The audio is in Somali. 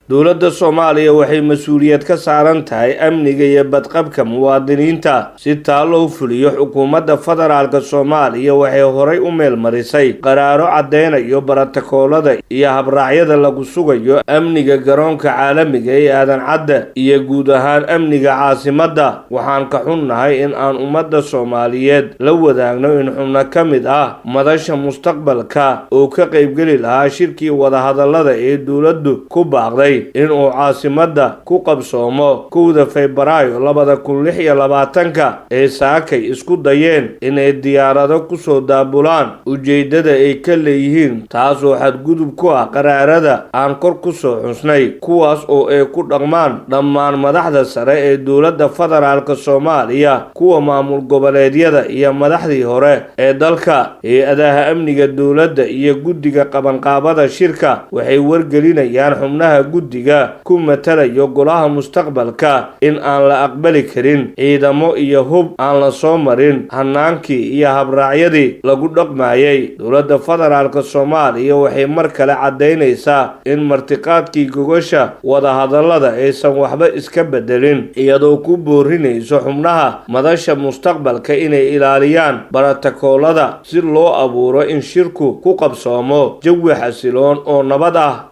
Dowladda Soomaaliya waxay mas-uuliyad ka saaran tahay amniga iyo badqabka muwaadiniinta. Si taa loo fuliyo, xukuumadda federaalka Soomaaliya waxay horay u meelmarisay qaraaro caddeynayo borotokoolada iyo habraacyada lagu sugayo amniga garoonka caalamiga ee Aadan Cadde iyo guud ahaan amniga caasimadda. Waxaan ka xunnahay in aan ummadda Soomaaliyeed la wadaagno in xubno ka mid ah Madasha Mustaqbalka oo ka qaybgeli lahaa shirkii wadahadallada ee dowladdu ku baaqday inuu caasimadda ku qabsoomo 1-da Febraayo 2026-ka ay saakay isku dayeen inay diyaarado kusoo daabulaan ujeeddada ay ka leeyihiin, taasoo xadgudub ku ah qaraarada aan kor ku soo xusnay, kuwaas oo ay ku dhaqmaan dhammaan madaxda sare ee dowladda federaalka Soomaaliya, kuwa maamul goboleedyada iyo madaxdii hore ee dalka. Hay-adaha amniga dowladda iyo guddiga qabanqaabada shirka waxay wargelinayaan xubnaha guddiga ku matalayo Golaha Mustaqbalka in aan la aqbali karin ciidamo iyo hub aan la soo marin hanaankii iyo habraacyadii lagu dhaqmayay. Dowladda federaalka Soomaaliya waxay mar kale caddaynaysaa in martiqaadkii gogosha wadahadallada aysan waxba iska bedelin, iyadoo ku boorinayso xubnaha Madasha Mustaqbalka inay ilaaliyaan borotokoolada si loo abuuro in shirku ku qabsoomo jawi xasiloon oo nabad ah.